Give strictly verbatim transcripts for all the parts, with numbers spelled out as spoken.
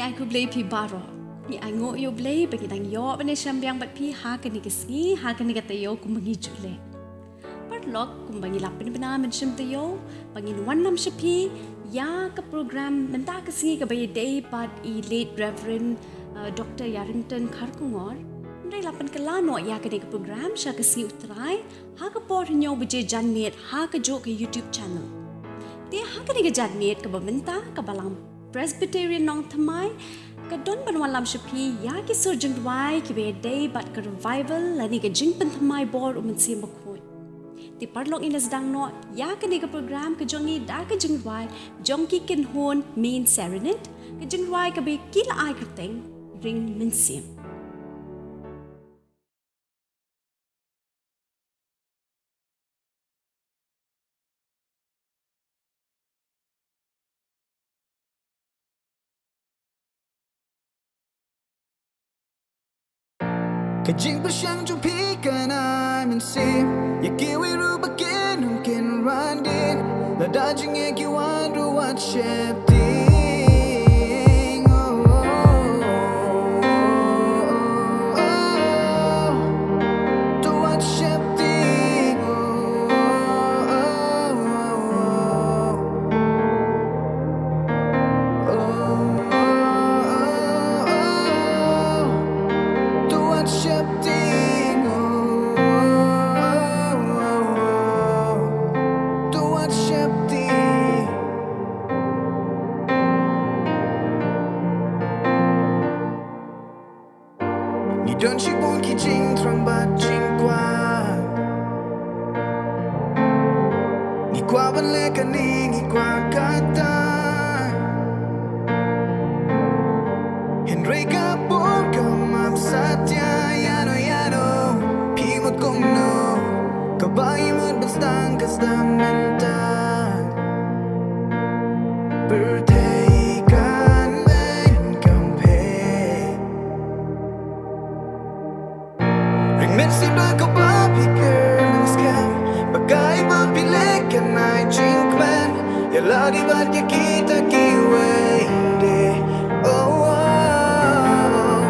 Ai khublei phi baroh. Ngi ainguh ïa U Blei ba ngi dang ïoh ban ïashem biang bad phi ha kane ka sngi, ha kane ka taïew kumba ngi ju leh. Paralok, kumba ngi la pynbna mynshem taïew ba ngin wanlam sha phi ïa ka program mynta ka sngi kaba ïadei bad i Late Reverend, uh, Doctor Yarrington Kharkongor. Hynrei la pynkylla noh ïa kane ka program sha ka sngi U Trai ha ka por hynñiew baje janmiet ha kajuh ka YouTube channel. Te ha kane ka janmiet kaba mynta, ka Balang Presbyterian Nongthymmai ka don ban wanlam sha phi ïa ki sur jingrwai kiba ïadei bad ka revival lane ka jingpynthymmai bor U Mynsiem Bakhuid. Te paralok, ngin ïa sdang noh ïa kane ka program ka jong ngi da ka jingrwai jong ki Kynhun Main Serenade, ka jingrwai kaba ki la ai kyrteng Ring Mynsiem. Ka jingpyrshang jong phi kan ai mynsiem ïa kiwei ruh ba kin ym kin ran dien. Lada jingeh ki wan ruh wat sheptieng. Oh, oh, oh, oh, oh. To wat sheptieng. Oh, oh, oh, oh. Ngi don shibun ki jingthrang bad jingkwah. Ngi kwah ban leh kane, ngi kwah kata. Hynrei ka por kam ap satia, ïano ïano phi mut kumno. Kaba ngi mut ban sdang ka sdang mynta. Pyrthei kan beiñ kam pher. Ring Mynsiem, da kaba phi kyrmen skhem ba kaei ba phi leh kan ai jingkmen ïa lade bad ïa kita kiwei de. Oh, oh.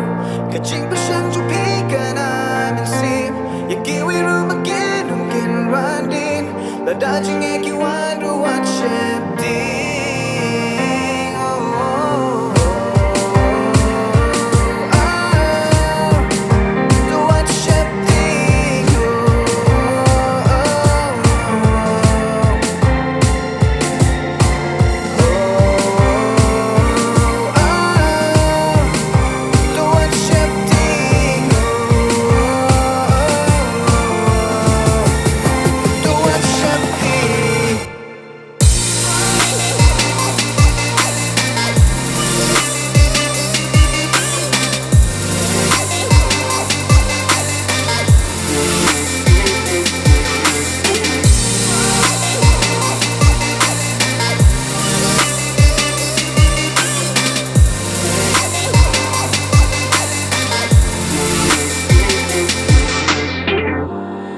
Ka jingpyrshang jong phi kan ai mynsiem ïa kiwei ruh ba kin ym kin ran dien. Lada jingeh ki wan ruh wat sheptieng. Oh, oh, oh, oh. Ruh wat sheptieng. Oh, oh, oh, oh.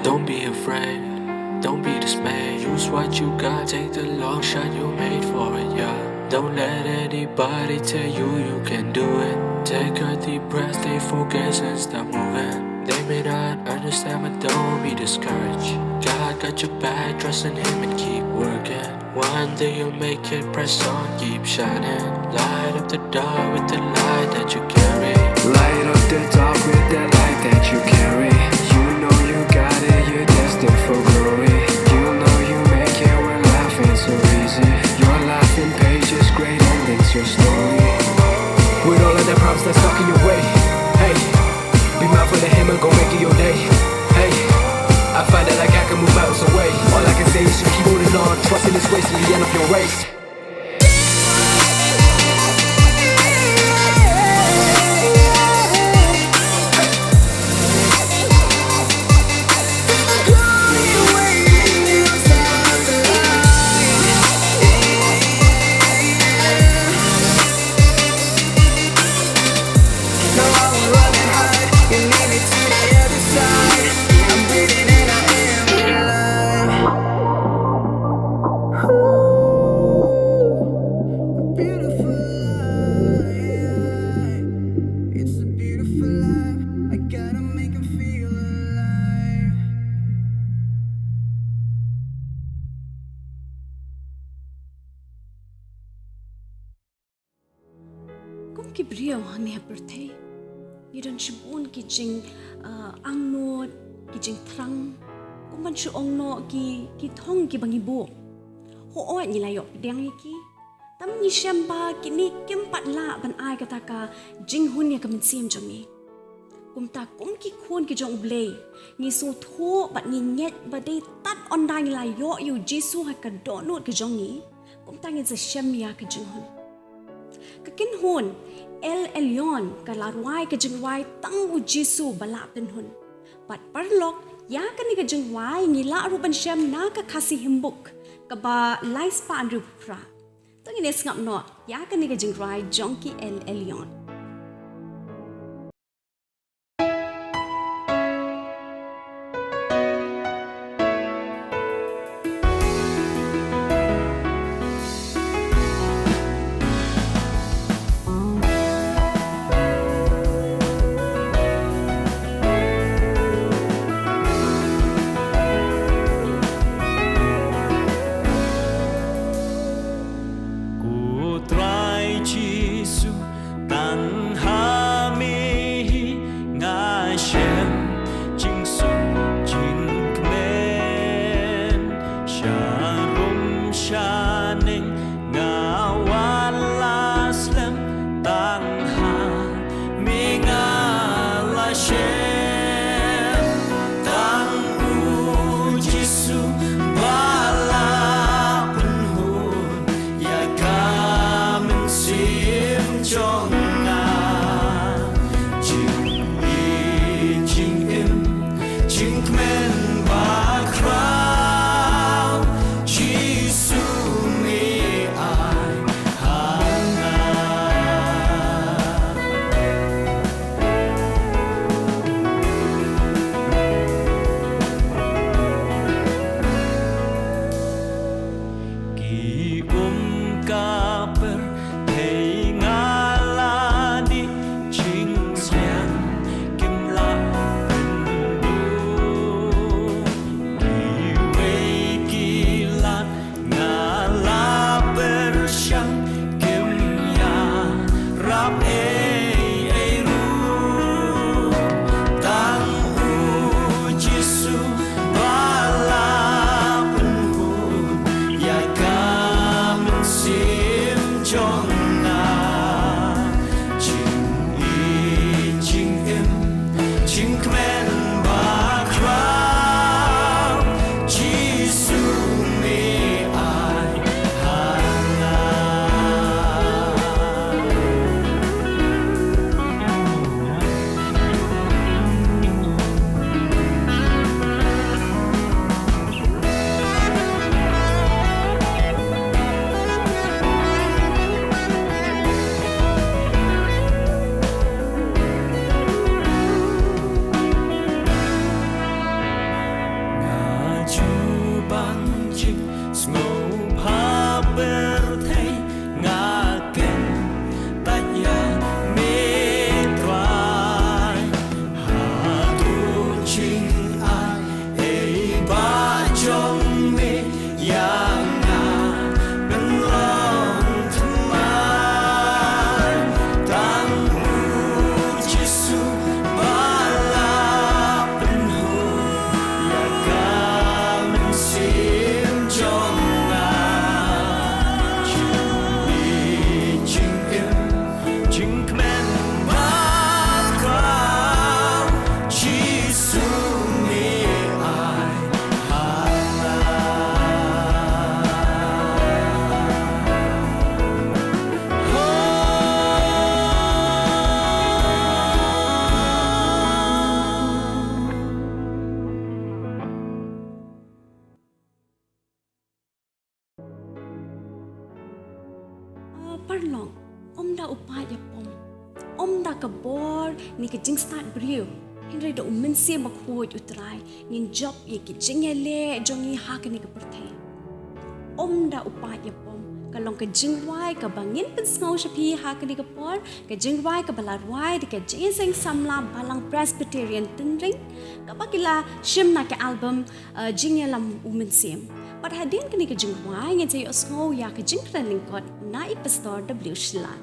Don't be afraid, don't be dismayed. Use what you got, take the long shot you made for it, yeah. Don't let anybody tell you you can do it. Take a deep breath, stay focused and start moving. They may not understand, but don't be discouraged. God got your back, trust in Him and keep working. One day you'll make it, press on, keep shining. Light up the dark with the light that you carry. Light up the dark with the light that you carry. You know you got it, you're destined for glory. You know you make it when life ain't so easy. Your life in pages, great endings, your story. With all of the problems that's stuck in your way, hey, be mindful of Him and go make it your day. Hey, I find that I can move mountains away. All I can say is you keep holding on, trusting His ways to the end of your race. Ki briew hangne ha pyrthei, ngi don shibun ki jing, ah, angnud, ki jingthrang, kum ban shu ong noh ki, ki thong kiba ngi buh. Hooid ngi la ïoh pdiang ïa ki. Tang ngi shem ba kine kim pat lah ban ai kata ka jinghun ïa ka mynsiem jong ngi. Kumta kum ki khun ki jong U Blei, ngi sngewthuh bad ngi ngeit ba dei tad ynda ngi la ïoh ïa U Jisu ha ka dohnud ka jong ngi, kumta ngin sa shem ïa ka jinghun. Ka kynhun El Elyon ka la rwai ka jingrwai Tang U Jisu ba la pynhun. Bad paralok, ïa kane ka jingrwai ngi lah ruh ban shem na ka Khasi Hymnbook kaba lai spah hynriew phra. To ngin ïa sngap noh ïa kane ka jingrwai jong ki El Elyon. Ko Trai Jisu, tang ha me hi nga shem jingsuk jingkmen. Sha rum sha neng nga wan la slem, tang ha me nga la shem. Tang U Jisu ba la pynhun ïa ka mynsiem jong nga. Jingïeit jingim jingkmen bakhraw, Jisu me ai ha nga. Ki um ka pyrthei nga la dih, jingsliang kim lah pynduh. Kiwei ki lad nga la pyrshang, kim ïarap ei ei ruh. Tang U Jisu ba la pynhun ïa ka mynsiem jong nga. Jingïeit jingim jingkmen bakhraw, Jisu me ai ha nga. Nga ju bang jingsngewbha pyrthei, nga kyntait ïa me Trai. Haduh jingai ei ba jong me, ïa nga pynlong thymmai. Tang U Jisu ba la pynhun ïa ka mynsiem jong nga. Jingïeit jingim jingkmen bakhraw, Jisu me ai ha nga. Ah, paralok, ym da u paid ïapom, ym da ka bor ne ka jingstad briew, hynrei da u Mynsiem Bakhuid U Trai ngin jop ïa ki jingïaleh jong ngi ha kane ka pyrthei. Ym da u paid ïapom, ka long ka jingrwai kaba ngin pynsngew sha phi ha kane ka por, ka jingrwai kaba la rwai da ka Jingïaseng Samla Balang Presbyterian Tynring, kaba ki la shim na ka album, uh, Jingïalam U Mynsiem. Bad hadien kane ka jingrwai ngin sa ïohsngew ïa ka jingkren lyngkot na i Pastor W Shylla.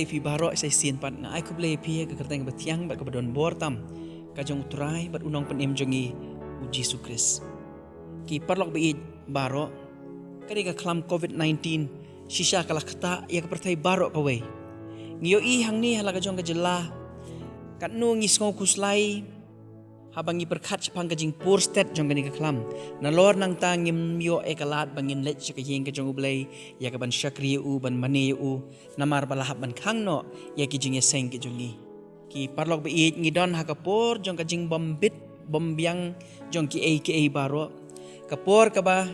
Phi baroh sa shisien pat nga ai khublei phi ha ka kyrteng kaba thiang bad kaba don bor tam ka jong U Trai bad U Nongpynim jong ngi U Jisu Khrist. Ki paralok ba ïeit baroh, ka dei ka khlam covid nineteen shisha ka la ktah ïa ka pyrthei baroh kawei. Ngi ïohi hangne ha la ka jong ka jylla katno ngi sngew khuslai haba ngi pyrkhat shaphang ka jingpur stet jong kane ka khlam. Nalor nangta ngim ïoh ïa ka lad ba ngin leit sha ka ïing ka jong U Blei ïa ka ban shakri ïa u, ban mane ïa u, namar ba la hap ban khang noh ïa ki jingïaseng ki jong ngi. Ki paralok ba ïeit, ngi don ha ka por jong ka jingbym bit bym biang jong kiei kiei baroh. Ka por kaba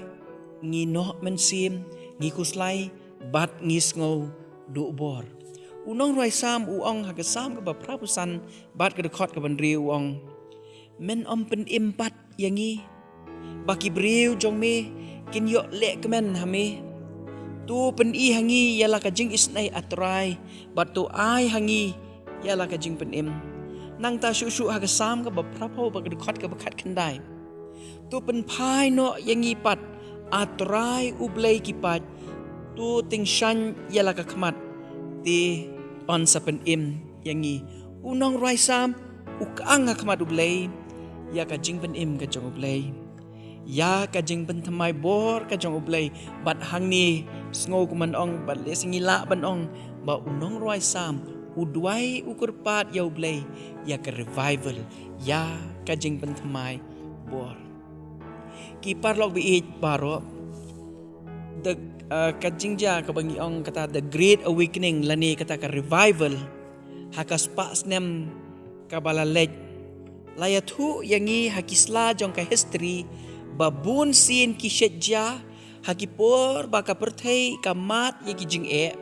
ngi noh mynsiem, ngi khuslai bad ngi sngew duh bor. U nongrwai Salm u ong ha ka Salm kaba phra phew san bad ka dkhot kaba hynriew u ong, men ym pynim pat ïa ngi, ba ki briew jong me kin ïoh leh kmen ha me. To pyni ha ngi ïa la ka jingisynei, A Trai, bad to ai ha ngi ïa la ka jingpynim. Nangta shuh shuh ha ka Salm kaba phra phew bad ka dkhot kaba khatkhyndai, to pynphai noh ïa ngi pat, A Trai U Blei ki paid, to tyngshaiñ ïa la ka khmat, te yn sa pynim ïa ngi. U nongrwai Salm u kyang ha khmat U Blei ïa ka jingpynim ka jong U Blei, ïa ka jingpynthymmai bor ka jong U Blei. Bad hangne sngew kumno ong, bad lehse ngi lah ban ong ba u nongrwai Salm u duwai, u kyrpad ïa U Blei ïa ka revival, ïa ka jingpynthymmai bor. Ki paralok ba ïeit baroh, the, uh, ka jingjia kaba ngi ong kata the Great Awakening lane kata ka revival ha ka spah snem kaba la leit, la ïathuh ïa ngi ha ki sla jong ka history ba bun sien ki shet jia ha ki por ba ka pyrthei ka mad ïa ki jingeh,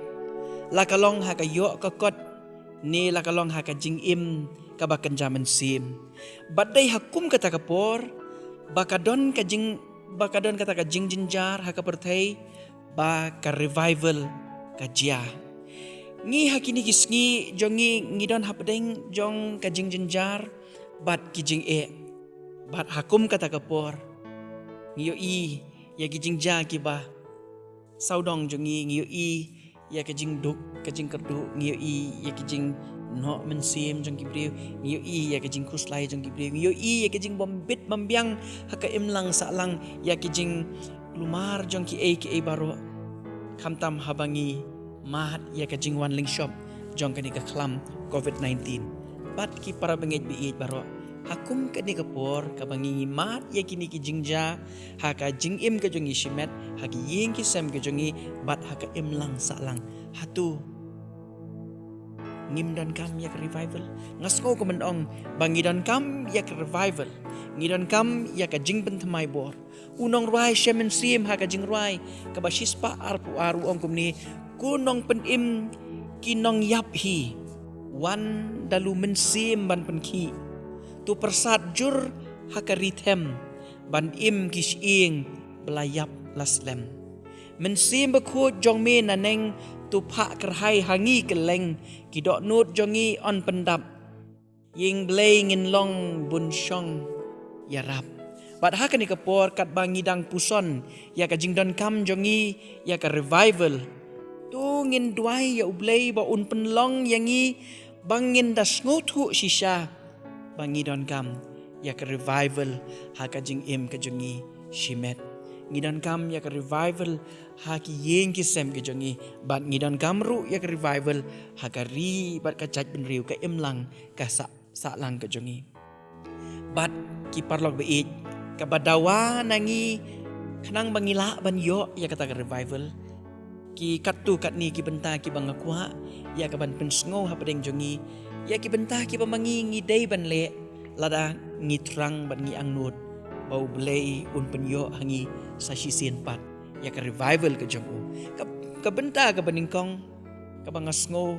la ka long ha ka ïoh ka kot ne la ka long ha ka jingim kaba kynja mynsiem. Bad dei ha kum kata ka por ba ka don ka jing, ba ka don kata ka jingjynjar ha ka pyrthei ba ka revival ka jia. Ngi ha kine ki sngi jong ngi ngi don hapdeng jong ka jingjynjar bad ki jingeh. Bad ha kum kata ka por ngi ïohi ïa ki jingjia kiba sawdong jong ngi, ngi ïohi ïa ka jingduk, ka jingkyrduh, ngi ïohi ïa ka jingnoh mynsiem jong ki briew, ngi ïohi ïa ka jingkhuslai jong ki briew, ngi ïohi ïa ka jingbym bit bym biang ha ka imlang sahlang, ïa ka jingkulmar jong kiei kiei baroh. Khamtam haba ngi mad ïa ka jingwan lyngshop jong kane ka khlam covid nineteen. Bad ki para bangeit ba ïeit baroh, ha kum kane ka por kaba ngi mad ïa kine ki jingjia ha ka jingim ka jong ngi shimet, ha ki ïing ki sem ka jong ngi bad ha ka imlang sahlang, hato ngim donkam ïa ka revival? Nga sngew kumno ong ba ngi donkam ïa ka revival, ngi donkam ïa ka jingpynthymmai bor. U nongrwai Shem Mynsiem ha ka Jingrwai kaba shispah arphew ar u ong kumne, ko nongpynim ki nongïap hi, wan da lu mynsiem ban pynkhih. To pyrsad jur ha ka ri them ban im ki shyieng ba la ïap la slem. Mynsiem Bakhuid jong me naneng to phah kyrhai ha ngi kylleng, ki dohnud jong ngi yn pyndap. Ïing Blei ngin long bun shong ïarap. Bad ha kane ka por katba ngi dang puson ïa ka jingdonkam jong ngi ïa ka revival, to ngin duwai ïa U Blei ba un pynlong ïa ngi ba ngin da sngewthuh shisha ba ngi donkam ïa ka revival ha ka jingim ka jong ngi shimet. Ngi donkam ïa ka revival ha ki ïing ki sem ki jong ngi, bad ngi donkam ruh ïa ka revival ha ka ri bad ka jaitbynriew, ka imlang ka sah sahlang ka jong ngi. Bad ki paralok ba ïeit, kaba dawa na ngi khnang ba ngi lah ban ïoh ïa kata ka revival, ki katto katne ki bynta kiba nga kwah ïa ka ban pynsngew hapdeng jong ngi, ïa ki bynta kiba ma ngi ngi dei ban leh lada ngi thrang bad ngi angnud ba U Blei un pynïoh ha ngi sa shisien pat ïa ka revival ka jong u. Ka, ka bynta kaba nyngkong kaba nga sngew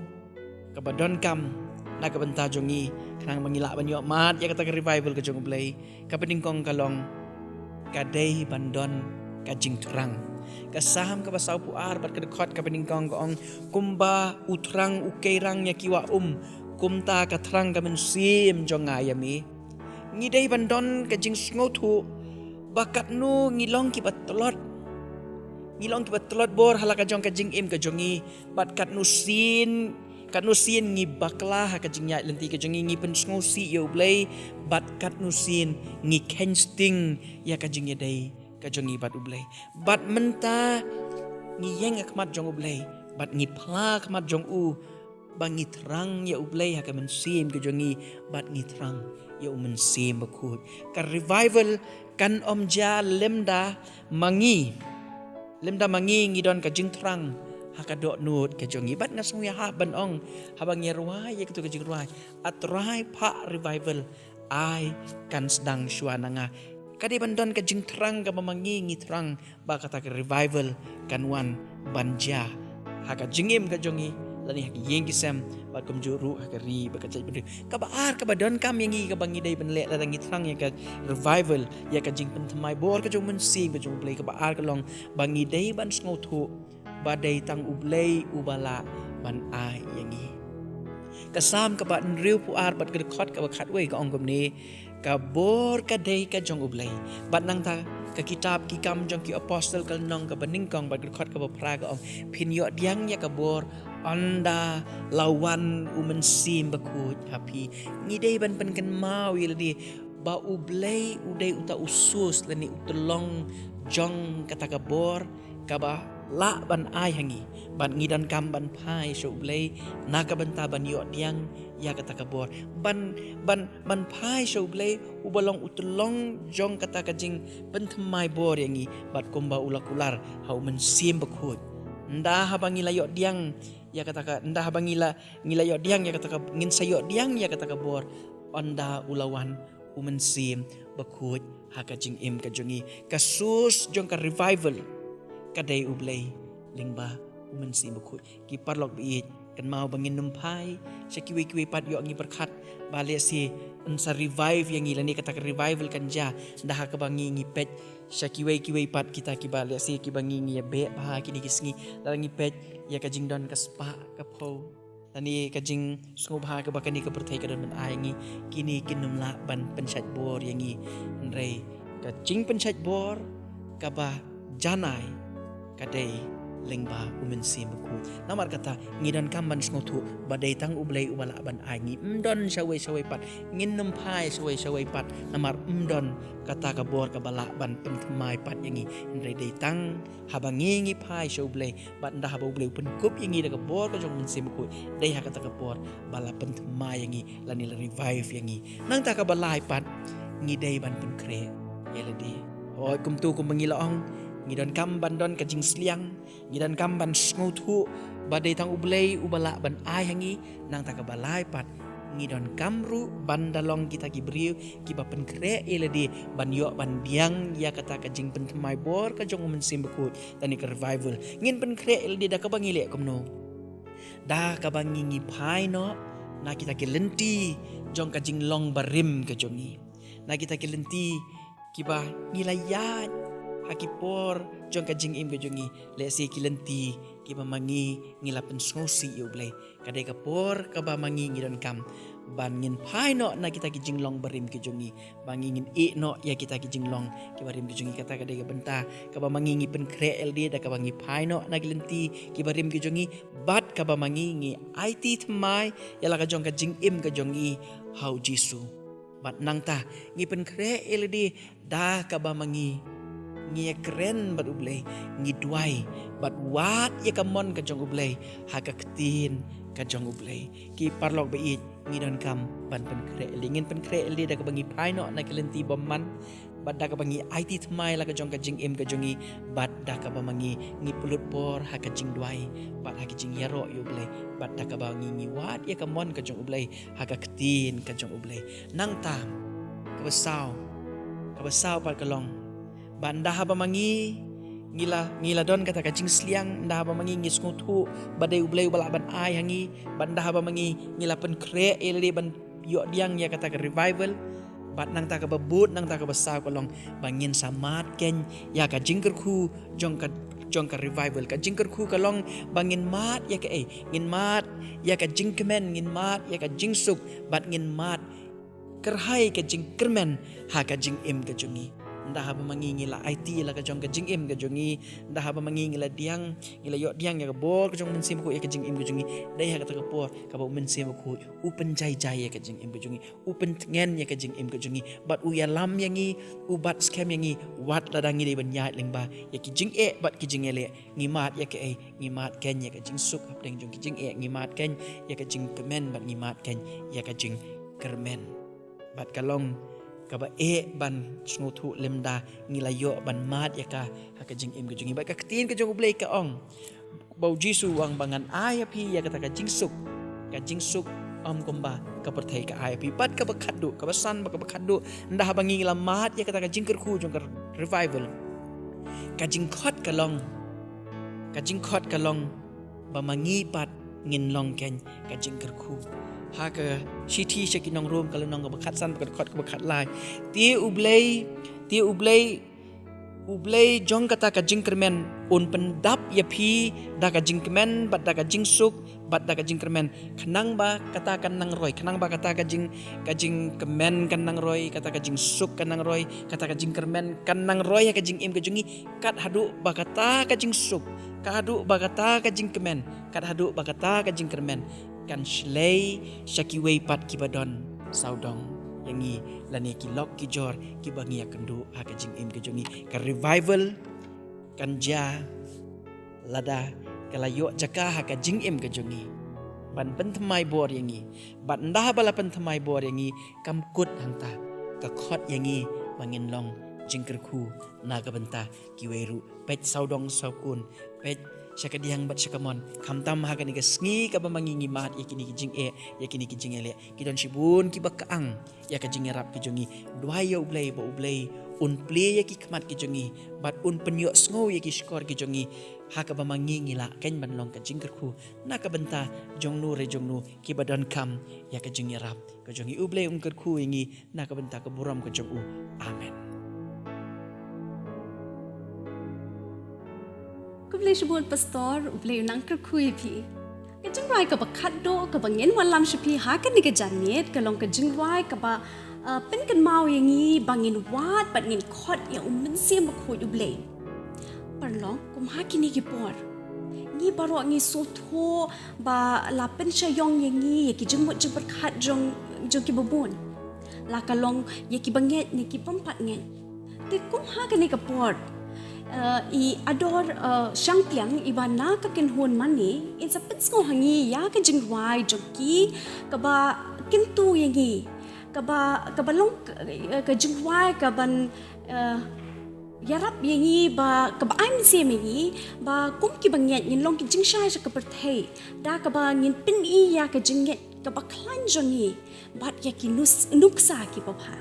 kaba donkam na ka bynta jong ngi khnang ba ngi lah ban ïoh mad ïa kata ka revival ka jong U Blei, kaba nyngkong ka long, ka dei ban don ka jingthrang. Ka Salm kaba sawphew ar bad ka dkhot kaba nyngkong ka ong, kumba u thrang u keirang ïa ki wah um, kumta ka thrang ka mynsiem jong nga ïa me. Ngi dei ban don ka jingsngewthuh ba katno ngi long kiba tlot, ngi long kiba tlot bor ha la ka jong ka jingim ka jong ngi, bad katno sien Katno sien ngi bakla ha ka jingïaid lynti ka jong ngi, ngi pynsngewsih ïa U Blei, bad katno sien ngi kheiñ sting ïa ka jingïadei ka jong ngi bad U Blei. Bad mynta ngi ïeng ha khmat jong U Blei, bad ngi phla khmat jong u, ba ngi thrang ïa U Blei ha ka mynsiem ka jong ngi, bad ngi thrang ïa U Mynsiem Bakhuid. Ka revival kan ym jia lymda ma ngi, lymda ma ngi ngi don ka jingthrang ha ka dohnud ka jong ngi. Bad nga sngew ïahap ban ong, haba ngi rwai ïa katu ka jingrwai, A Trai phah revival, ai kan sdang shuwa na nga. Ka dei ban don ka jingthrang kaba ma ngi ngi thrang ba kata ka revival kan wan ban jia ha ka jingim ka jong ngi, lane ha ka ïing ki sem, bad kumjuh ruh ha ka ri bad ka jaitbynriew. Kaba ar kaba donkam ïa ngi kaba ngi dei ban leh lada ngi thrang ïa ka revival, ïa ka jingpynthymmai bor ka jong U Mynsiem ka jong U Blei, kaba ar ka long ba ngi dei ban sngewthuh ba dei tang U Blei uba lah ban ai ïa ngi. Ka Salm kaba hynriewphew ar bad ka dkhot kaba khatwei ka ong kumne: Ka bor ka dei ka jong U Blei. Bad nangta ka kitab Ki Kam jong ki Apostol ka lynnong kaba nyngkong bad ka dkhot kaba phra ka ong: Phin ïoh pdiang ïa ka bor ynda la wan U Mynsiem Bakhuid ha phi. Ngi dei ban pynkynmaw ïa lade ba U Blei u dei uta u source lane u tyllong jong kata ka bor kaba lah ban ai ha ngi. Bad ngi donkam ban phai sha U Blei na ka bynta ban ïoh pdiang ïa kata ka bor. Ban, ban, ban phai sha U Blei uba long u tyllong jong kata ka jingpynthymmai bor ïa ngi. Bad kumba u la kular ha U Mynsiem Bakhuid. Ynda haba ngi la ïoh pdiang ïa kata ka, ynda haba ngi la, ngi la ïoh pdiang ïa kata ka, ngin sa ïoh pdiang ïa kata ka bor ynda u la wan U Mynsiem Bakhuid ha ka jingim ka jong ngi. Ka source jong ka revival ka dei U Blei lyngba U Mynsiem Bakhuid. Ki paralok baieit, kynmaw ba ngin nym phai sha kiwei kiwei pat. Ïoh ngi pyrkhat ba lehse yn sa revive ïa ngi, lane kata ka revival kan jia ynda ha kaba ngi, ngi peit sha kiwei kiwei pat kita kiba lehse kiba ngi, ngi ïa beh bha kine ki sngi, lada ngi peit ïa ka jingdon ka spah ka phew, lane ka jingsngewbha kaba kane ka pyrthei ka don ban ai ngi, kine kin nym lah ban pynshait bor ïa ngi. Hynrei ka jingpynshait bor kaba janai ka dei lyngba U Mynsiem Bakhuid. Namar kata ngi donkam ban sngewthuh ba dei tang U Blei uba lah ban ai, ngi ym don shawei shawei pat, ngin nym phai shawei shawei pat, namar ym don kata ka bor kaba lah ban pynthymmai pat ïa ngi. Hynrei dei tang haba ngi, ngi phai sha U Blei, bad ynda haba U Blei u pynkup ïa ngi da ka bor ka jong U Mynsiem Bakhuid, dei ha kata ka por ba la pynthymmai ïa ngi, lane la revive ïa ngi. Nangta kaba lai pat, ngi dei ban pynkhreh ïa lade. Hooid, kumta kumba ngi la ong, ngi donkam ban don ka jingsliang, ngi donkam ban sngewthuh ba dei tang U Blei uba lah ban ai ha ngi. Nangta kaba lai pat, ngi donkam ruh ban da long kita ki briew kiba pynkhreh ïa lade ban ïoh ban pdiang ïa kata ka jingpynthymmai bor ka jong U Mynsiem Bakhuid, lane ka revival. Ngin pynkhreh ïa lade da kaba ngi leh kumno? Da kaba ngi, ngi phai noh na kita ki lynti jong ka jinglong barim ka jong ngi, na kita ki lynti kiba ngi la ïaid ha ki por jong ka jingim ka jong ngi. Lehse ki lynti kiba ma ngi, ngi la pynsngewsih ïa U Blei. Ka dei ka por kaba ma ngi, ngi donkam ban ngin phai noh na kita ki jinglong barim ki jong ngi, ba ngi ngin ïeh noh ïa kita ki jinglong kiba rim ki jong ngi. Kata ka dei ka bynta kaba ma ngi, ngi pynkhreh ïa lade da kaba ngi phai noh na ki lynti kiba rim ki jong ngi, bad kaba ma ngi, ngi aiti thymmai ïa la ka jong ka jingim ka jong ngi ha U Jisu. Bad nangta ngi pynkhreh ïa lade da kaba ma ngi, ngi ïakren bad U Blei, ngi duwai bad wad ïa ka mon ka jong U Blei ha ka ktien ka jong U Blei. Ki paralok baieit, ngi donkam ban pynkhreh ïa lade. Ngin pynkhreh ïa lade da kaba ngi phai noh na ki lynti bymman, bad da kaba ngi aiti thymmai la ka jong ka jingim ka jong ngi, bad da kaba ma ngi, ngi pynlut por ha ka jingduwai bad ha ka jingïaroh ïa U Blei, bad da kaba ngi, ngi wad ïa ka mon ka jong U Blei ha ka ktien ka jong U Blei. Nangta kaba saw, kaba saw pat ka long ba ynda haba ma ngi, ngi la, ngi la don kata ka jingsliang, ynda haba ma ngi, ngi sngewthuh ba dei U Blei uba lah ban ai ha ngi, bad ynda haba ma ngi, ngi la pynkhreh ïa lade ban ïoh pdiang ïa kata ka revival. Bad nangta kaba bud, nangta kaba saw ka long ba ngin sa mad keiñ ïa ka jingkyrkhu jong ka, jong ka revival. Ka jingkyrkhu ka long ba ngin mad ïa kaei? Ngin mad ïa ka jingkmen, ngin mad ïa ka jingsuk, bad ngin mad kyrhai ka jingkyrmen ha ka jingim ka jong ngi. Nda haba ma ngi ngi la aiti la ka jong ka jingim ka jong ngi, nda haba ma ngi ngi la diang, ngi la ïoh diang ïa ka bor ka jong u Mynsiem Bakhuid ïa ka jingim ka jong ngi, dei ha kata ka por kaba u Mynsiem Bakhuid u pynjai jai ïa ka jingim ka jong ngi, u pyntngen ïa ka jingim ka jong ngi, bad u ïalam ïa ngi, u bat skhem ïa ngi, wat lada ngi dei ban ïaid lyngba ïa ki jingeh bad ki jingeh leh, ngi mad ïa kaei, ngi mad keiñ ïa ka jingsuk hapdeng jong ki jingeh, ngi mad keiñ ïa ka jingkmen bad ngi mad keiñ ïa ka jingkyrmen. Bad ka long kaba eh ban sngewthuh lymda ngi la ïoh ban mad ïa ka ha ka jingim ka jong ngi. Bad ka ktien ka jong U Blei ka ong ba U Jisu u ong ba ngan ai ha phi ïa kata ka jingsuk, ka jingsuk ym kumba ka pyrthei ka ai ha phi. Bad kaba khatduh, kaba san bad kaba khatduh, nda haba ngi la mad ïa kata ka jingkyrkhu jong ka revival, ka jingkhot ka long, ka jingkhot ka long ba ma ngi pat ngin long keiñ ka jingkyrkhu. Ha ka shithi sha ki nong Rom ka lynnong kaba khatsan bad ka dkhot kaba khatlai, te U Blei, te U Blei, U Blei jong kata ka jingkyrmen un pyndap ïa phi da ka jingkmen bad da ka jingsuk bad da ka jingkyrmen, khnang ba kata kan nang roi, khnang ba kata ka jing, ka jingkmen kan nang roi, kata ka jingsuk kan nang roi, kata ka jingkyrmen kan nang roi ha ka jingim ka jong ngi, kat haduh ba kata ka jingsuk, kat haduh ba kata ka jingkmen, kat haduh ba kata ka jingkyrmen kan shlei sha kiwei pat kiba don sawdong ïa ngi lane ki lok ki jor kiba ngi ïakynduh ha ka jingim ka jong ngi. Ka revival kan jia lada ka la ïoh jaka ha ka jingim ka jong ngi ban pynthymmai bor ïa ngi. Bad nda haba la pynthymmai bor ïa ngi, kam kut hangta, ka khot ïa ngi ba ngin long jingkyrkhu na ka bynta kiwei ruh. Peit sawdong sawkun, peit sha kadiang bad sha kamon, khamtam ha kane ka sngi kaba ma ngi ngi mad ïa kine ki jingeh, ïa kine ki jingeh leh, ki don shibun kiba kyang ïa ka jingïarap ka jong ngi. Duwai ïa U Blei ba U Blei un plie ïa ki khmat ki jong ngi bad un pynïohsngew ïa ki shkor ki jong ngi, ha kaba ma ngi ngi lah keiñ ban long ka jingkyrkhu na ka bynta jong no re jong no kiba donkam ïa ka jingïarap ka jong ngi. U Blei un kyrkhu ïa ngi na ka bynta ka burom ka jong u. Amen. Khublei shibun Pastor, U Blei u nang kyrkhu ïa phi. Ka jingrwai kaba khatduh kaba ngin wallam sha phi ha kane ka janmiet ka long ka jingrwai kaba, uh, pynkynmaw ïa ngi ba ngin wad bad ngin khot ïa U Mynsiem Bakhuid U Blei. Paralok, kum ha kine ki por ngi baroh ngi sngewthuh ba la pynshah ïong ïa ngi ïa ki jingmut jingpyrkhat jong, jong kiba bun. La ka long ïa kiba ngeit ne ki bym pat ngeit. Te kum ha kane ka por, uh, i Ador, uh, Shangpliang iba na ka kynhun mane, in sa pynsngew ha ngi ïa ka jingrwai jong ki kaba kyntu ïa ngi, kaba, kaba long ka, ka jingrwai kaban, uh, ïarap ïa ngi ba kaba ai mynsiem ïa ngi ba kum kiba ngeit ngin long ki jingshai sha ka pyrthei da kaba ngin pyni ïa ka jingngeit kaba khlaiñ jong ngi bad ïa ki nus-, nuksa kiba bha.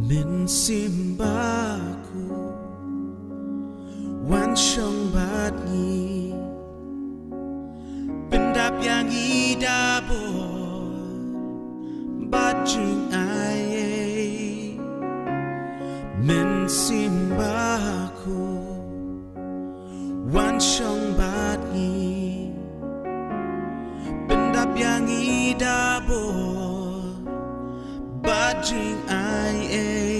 Mynsiem Bakhuid, wan shong bad ngi. Pyndap ïa ngi da bor bad jingaiei. Mynsiem Bakhuid, wan shong bad ngi. Pyndap ïa ngi da bor bad jingaiei.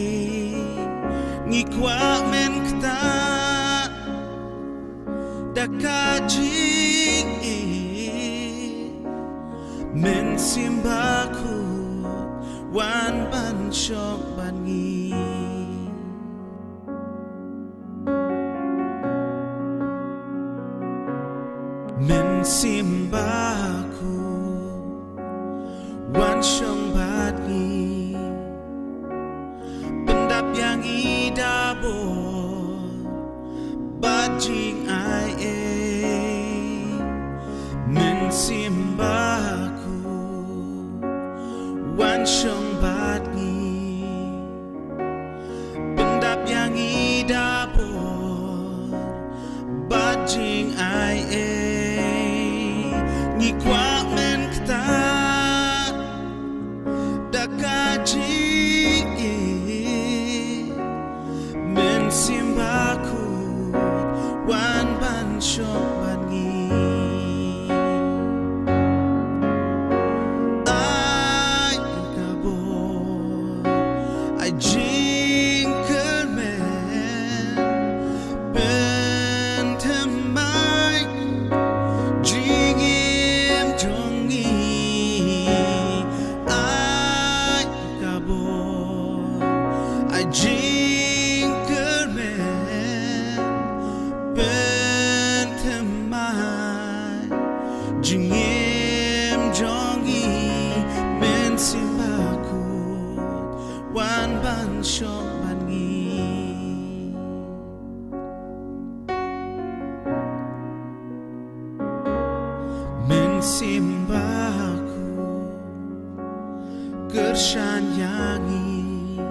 Ngi kwah men ktah da ka jingïeit. Mynsiem Bakhuid, wan ban shong bad ngi. Mynsiem Bakhuid, wan shong bad ngi. Pyndap ïa ngi da bor bad jingaiei. Mynsiem Bakhuid, wan shong bad ngi. Pyndap ïa ngi da bor bad jingaiei. Ngi kwah men ktah Jingkyrmen pynthymmai jingim jong ngi, ai ka bor. Ai jingkyrmen pynthymmai jingim jong ngi, Mynsiem Bakhuid wan ban shong bad ngi. Mynsiem Bakhuid kyrshan ïa ngi,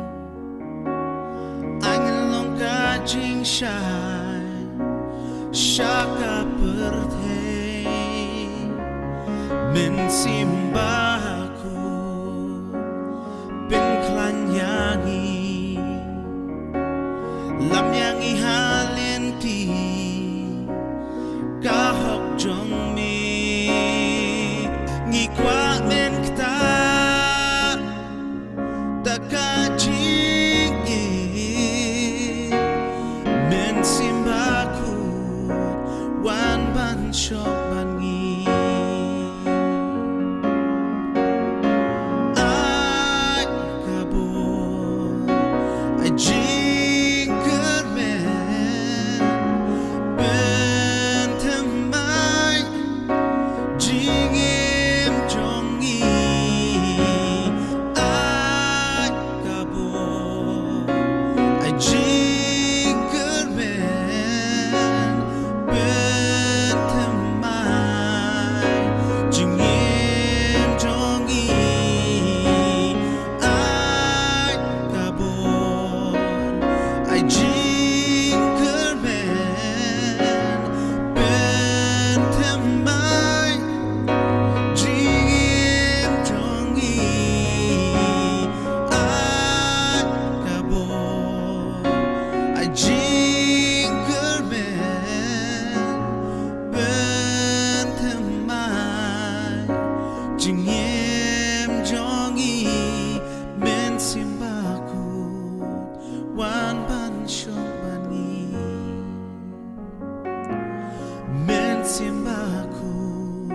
ai ngin long ka jingshai sha ka pyrthei. Mynsiem Bakhuid pynkhlaiñ ïa ngi, lam ïa ngi ha lynti ka hok jong me. Ngi kwah men ktah da ka jingim, Mynsiem Bakhuid wan ban shong bad ngi. Ai ka bor, ai jingkyrmen pynthymmai jingim jong ngi, ai ka bor. Ai jingkyrmen pynthymmai jingim jong ngi, ai ka bor. Ai jingkyrmen pynthymmai jingim jong ngi, ai ka bor. Ai jingkyrmen pynthymmai jingim jong ngi, Mynsiem Bakhuid wan ban shong bad ngi. Mynsiem Bakhuid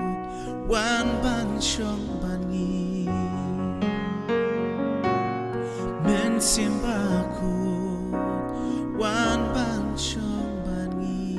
wan ban shong bad ngi. Mynsiem Bakhuid wan ban shong bad ngi.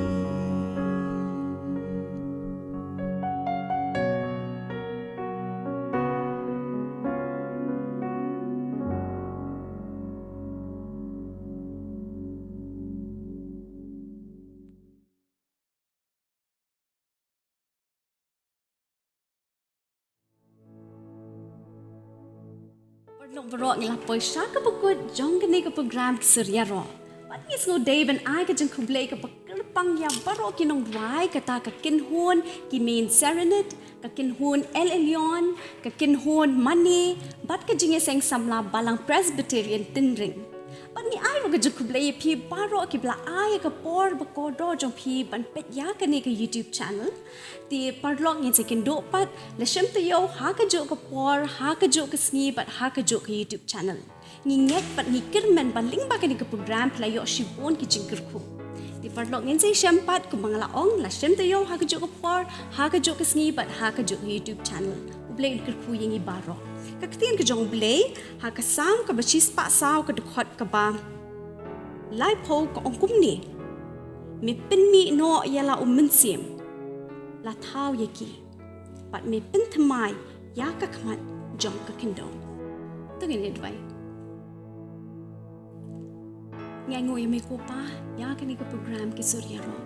Paralok baroh, ngi la poi sha kaba kut jong kane ka program Ki Sur Ïaroh. Bad ngi sngewdei ban ai ka jingkhublei kaba kyrpang ïa baroh ki nongrwai, kata ka kynhun Ki Main Serenade, ka kynhun El Elyon, ka kynhun Mane, bad ka jingïaseng samla Balang Presbyterian Tynring. Bad ngi ai ruh ka jingkhublei ïa phi baroh kiba la ai ïa ka por ba kordor jong phi ban peit ïa kane ka YouTube channel. Te paralok, ngin sa ïakynduh pat, la shem taïew ha kajuh ka por, ha kajuh ka sngi bad ha kajuh ka YouTube channel. Ngi ngeit bad ngi kyrmen ba lyngba kane ka program phi la ïoh shibun ki jingkyrkhu. Te paralok, ngin sa ïashem pat kumba nga la ong, la shem taïew ha kajuh ka por, ha kajuh ka sngi bad ha kajuh ka YouTube channel. U Blei un kyrkhu ïa ngi baroh. Ka ktien ka jong U Blei ha ka Salm kaba shispah saw, ka dkhot kaba laiphew, ka ong kumne: Me pynmih noh ïa la u mynsiem, la thaw ïa ki, bad me pynthymmai ïa ka khmat jong ka khyndew. To ngin ïa duwai. Ngi ainguh ïa me ko Pa ïa kane ka program Ki Sur Ïaroh,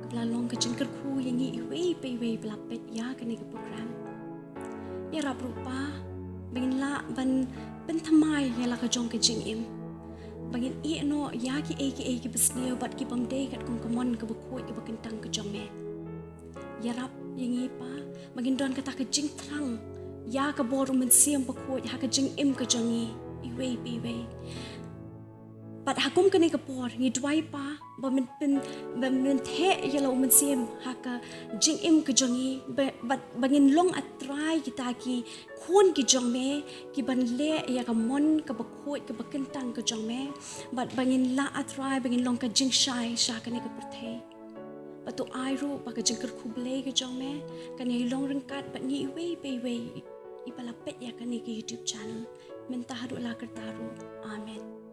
kaba la long ka jingkyrkhu ïa ngi iwei pa iwei ba la peit ïa kane ka program. Ïarap ruh Pa ba ngin lah ban pynthymmai ïa la ka jong ka jingim, ba ngin ïeh noh ïa kiei kiei kiba sniew bad kibym dei katkum ka mon kaba khuid kaba kyntang ka jong me. Ïarap ïa ngi Pa ba ngin don kata ka jingthrang ïa ka bor u Mynsiem Bakhuid ha ka jingim ka jong ngi iwei pa iwei. Bad ha kum kane ka por ngi duwai Pa ba men pyn ba men theh ïa la u Mynsiem ha ka jingim ka jong ngi, ba, ba, ba ngin long A Trai kita ki khun ki jong me, ki ban leh ïa ka mon kaba khuid kaba kyntang ka jong me, bad ba ngin lah A Trai ba ngin long ka jingshai sha kane ka pyrthei. Bad to ai ruh ba ka jingkyrkhu Blei ka jong me kan ïai long ryngkat bad ngi iwei pa iwei iba la peit ïa kane ka YouTube channel mynta haduh la karta ruh. Amen.